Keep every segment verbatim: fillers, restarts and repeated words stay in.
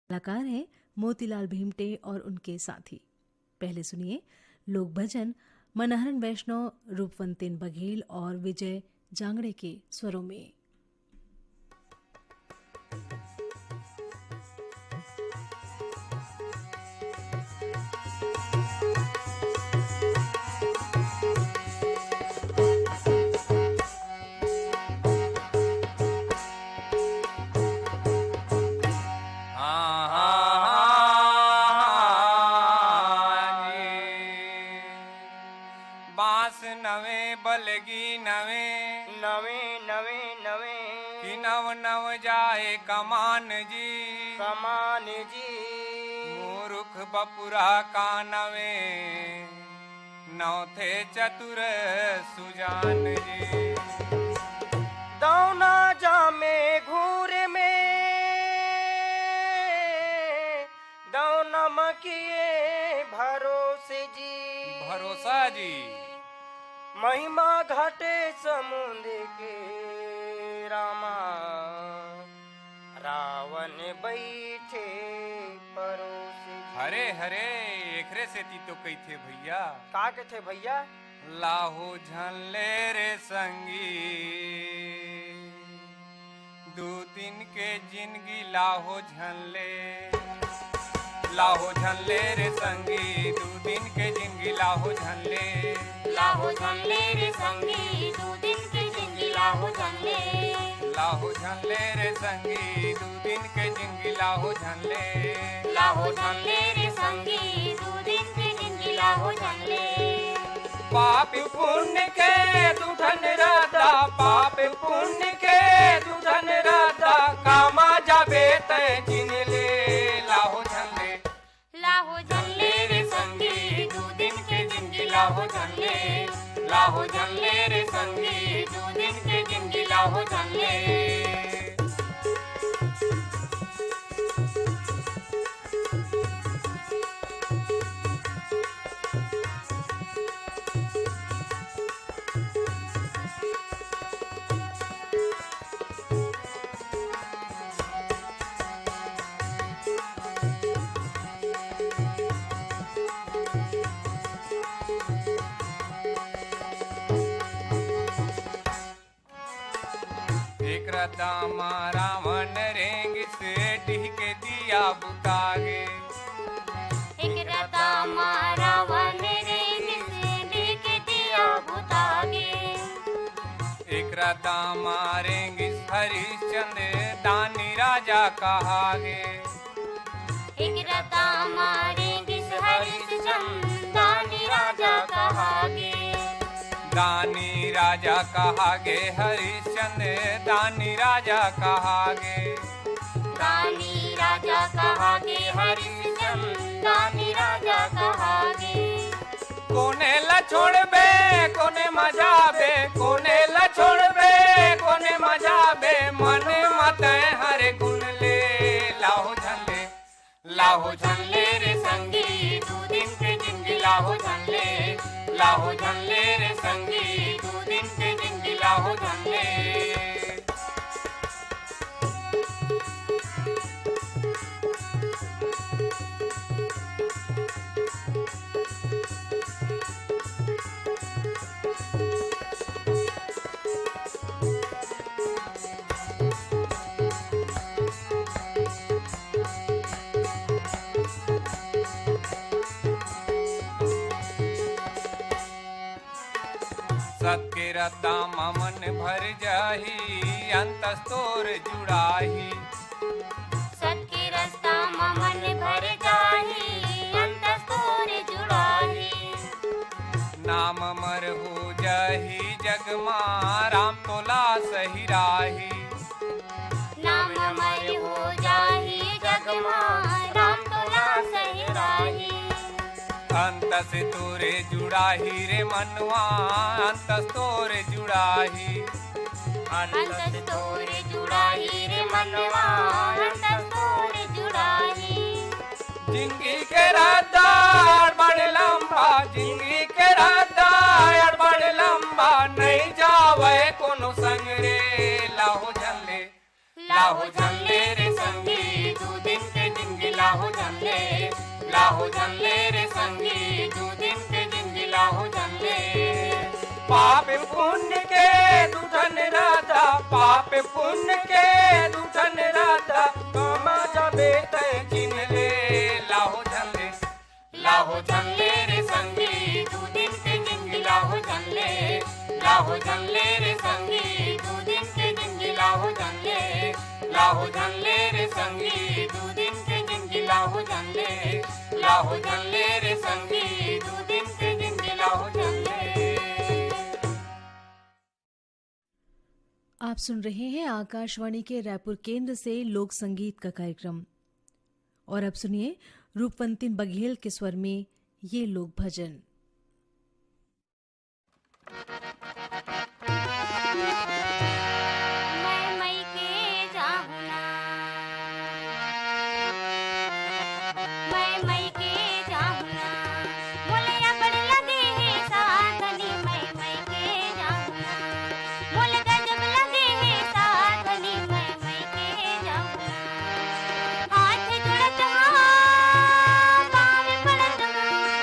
कलाकार हैं मोतीलाल भीमटे और उनके साथी। पहले सुनिए लोक भजन मनहरन वैष्णव, रूपवंतेन बघेल और विजय जांगड़े के स्वरों में। हाँ, हाँ, हाँ, हाँ, जी। बांस नवे, बलगी नवे, नवे, नवे, नवे। कि नव नव जाए कमान जी, कमान जी। मूरुख बपुरा का नवे, नौ थे चतुर सुजान जी। दौना जामे घूर में, दौना म किए भरोसे जी। भरोसा जी। महिमा घटे समुंद के रामा, रावण बइठे परोसे जी। हरे, हरे, एकरे सेती तो कहिथे भइया। का कहिथे भइया? लाहो झन ले रे संगी, दू दिन के जिनगी लाहो झन ले। लाहो झन ले रे संगी, दू दिन के जिनगी लाहो झन ले। लाहो झन ले रे संगी, दू दिन के जिनगी लाहो झन ले। लाहो झन ले रे संगी, दू दिन के जिनगी लाहो झन ले। लाहो झन ले रे संगी, दू दिन के जिनगी लाहो झन ले। पाप पुण्य के दू ठन रद्दा, पाप पुण्य के दू ठन रद्दा, कामा जाबे तैं चिन ले। लाहो झन ले। लाहो झन ले रे संगी, दू दिन के जिनगी लाहो झन ले। लाहो झन ले रे संगी, दू दिन के जिनगी लाहो झन ले। एक रद्दा म रावण रेंगिस, डीह के दिया बुतागे। एक रद्दा म रावण रेंगिस, डीह के दिया बुतागे। एक रद्दा म रेंगिस हरिश्चंद्र, दानी राजा कहागे। एक रद्दा म रेंगिस हरिश्चंद, दानी राजा कहागे। दानी राजा कहागे हरिश्चंद, दानी राजा कहागे। दानी राजा कहागे हरिश्चंद, दानी राजा कहागे। कोने ला छोड़बे, कोने म जाबे, कोने ला छोड़बे, कोने म जाबे, मन म तैं हर गुन ले। लाहो झन ले, लाहो झन ले रे संगी, दू दिन के जिनगी लाहो झन ले। लाहो झन ले रे संगी, दू दिन के जिनगी लाहो झन ले। सत के रद्दा म मन भर जाही, अंतस तोर जुड़ाही। सत के रस्ता म मन भर जाही, अंतस तोर जुड़ाही। नाम अमर हो जाही जग मा, राम तोला सही राही। नाम अमर हो जाही जग मा, राम तोला सही राही। अंतस तोरे जुड़ाही रे मनवा, अंतस तोरे जुड़ाही। अंतस तोरे जुड़ाही रे मनवा, अंतस तोरे जुड़ाही। जिंदगी के रद्दा अड़ बड़ लंबा, जिंदगी के रद्दा अड़ बड़ लंबा, नइ जावय कोनो संग रे। लाहो झन ले, लाहो झन ले रे संगी, दू दिन के जिंदगी लाहो झन ले, लाहो झन ले रे संगी, दू दिन के जिंदगी लाहो झन ले। पाप पुण्य के दू ठन राधा, पाप पुण्य के दू ठन राधा, कामा जाबे तै चिन्ह ले, लाहो झन ले, लाहो झन ले रे संगी, दू दिन के जिंदगी लाहो झन ले, लाहो झन ले रे संगी, दू दिन के जिंदगी लाहो झन ले, लाहो झन ले रे संगी, दू दिन के जिंदगी लाहो झन ले, लाहो झन ले रे संगी, दू दिन के जिंदगी लाहो झन ले। आप सुन रहे हैं आकाशवाणी के रायपुर केंद्र से लोक संगीत का कार्यक्रम। और अब सुनिए रूपवंतिन बघेल के स्वर में ये लोक भजन। मैं मइके जाहूं ना, मैं मइके जाहूं ना, मोला अब्बड़ लगे हे साधनी, मैं मइके जाहूं ना, मोला गजब लगे हे साधनी, मैं मइके जाहूं ना। हाथ जोड़त हंव, पाँव पड़त हंव,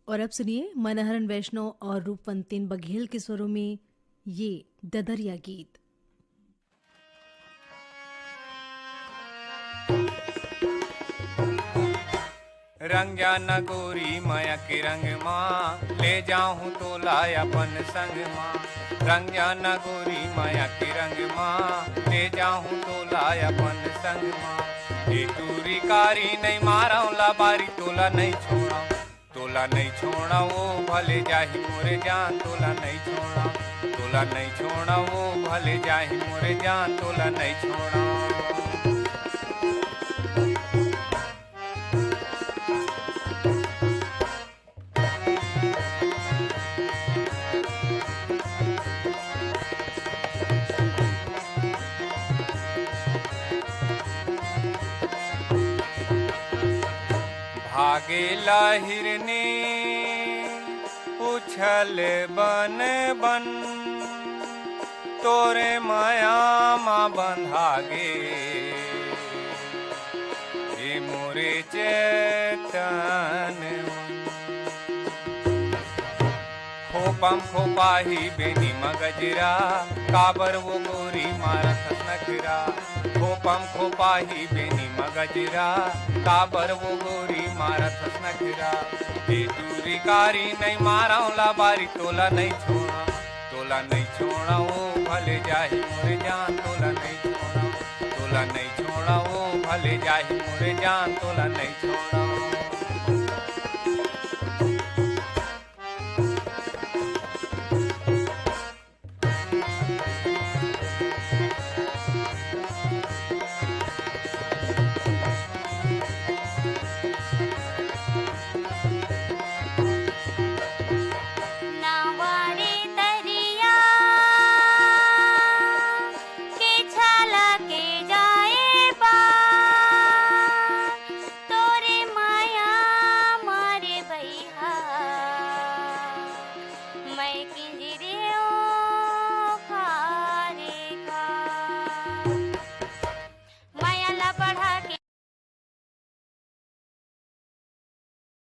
और अब सुनिए मनहरन वैष्णव और रूपवंतिन बघेल के स्वरों में ये ददरिया गीत। रंग जाना गोरी मया के रंग मा, ले जाहूं तोला अपन संग मा। रंग जाना गोरी मया के रंग मा, ले जाहूं तोला अपन संग मा। ए टूरी कारी नहीं मारव ला बारी, तोला नहीं छोड़व, तोला नहीं छोड़व, ओ भले जाही मोरे जान, तोला नहीं छोड़व, तोला नहीं छोड़व, ओ भले जाही मोरे जान, तोला नहीं छोड़व। भागेला हिरनी उछल बन बन, तोरे माया मा बंधागे ए मोरे चेतन। खोपम खोपाही बेनी मगजरा, काबर वो गोरी मारत हस नखरा। खोपम खोपाही बेनी मगजरा, काबर वो गोरी मारत हस नखरा। ए टूरी कारी नहीं मारव ला बारी, तोला नहीं छोड़व, तोला नहीं छोड़व, ओ भले जाही मोरे जान, तोला नहीं छोड़व, तोला नहीं छोड़व, ओ भले जाही मोरे जान, तोला नहीं छोड़व। नवारी तरिया के छाला के जाए पार, तोरे माया मारे भैया, मैं किंजरे ओ खारे खा। माया ला बढ़ा के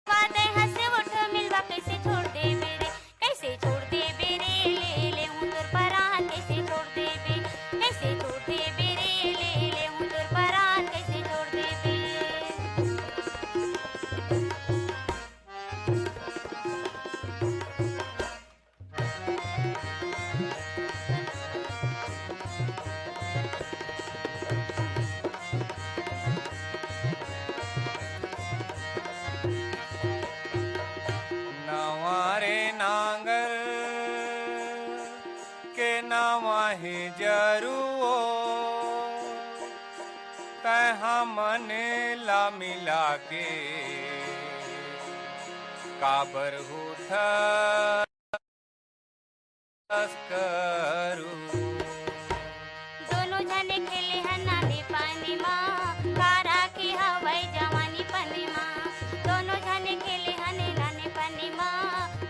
बातें हंसे उठ मिलवा, कैसे छोड़ दे मेरे, कैसे छोड़ दे मेरे, ले ले हूँ तोर परान, कैसे छोड़ दे बे, कैसे छोड़ दे मेरे, ले ले हूँ तोर परान, कैसे छोड़ दे बे। नवा रे नांगर के नवा ही जरुओ, तै हमन ला मिला के काबर होथस करू। दोनों झने खेले हन नाने पानी मा, कारा के हवय जवानी पानी मा। दोनों झने खेले हन नाने पानी मा,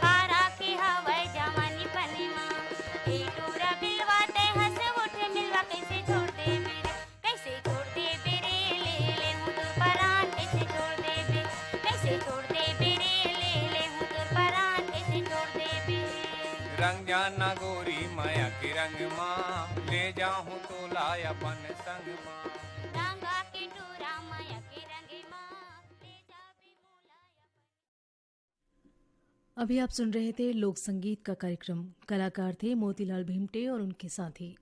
कारा के हवय जवानी पानी मा। ए टूरा बिलवा तै हंस उठ मिलवा, कैसे छोड़ दे मेरे, कैसे छोड़ दे बे रे, ले ले हूँ तोर परान, कैसे छोड़ दे बे, कैसे छोड़ दे बे रे, ले ले हूँ तोर परान, कैसे छोड़ दे बे। रंग जाना गोरी माया के रंग मा, ले जाहूँ तोला अपन संग मा। रंगा के टूरा माया के रंग मा, ले जा बे मोला अपन। अभी आप सुन रहे थे लोक संगीत का कार्यक्रम। कलाकार थे मोतीलाल भिमटे और उनके साथी।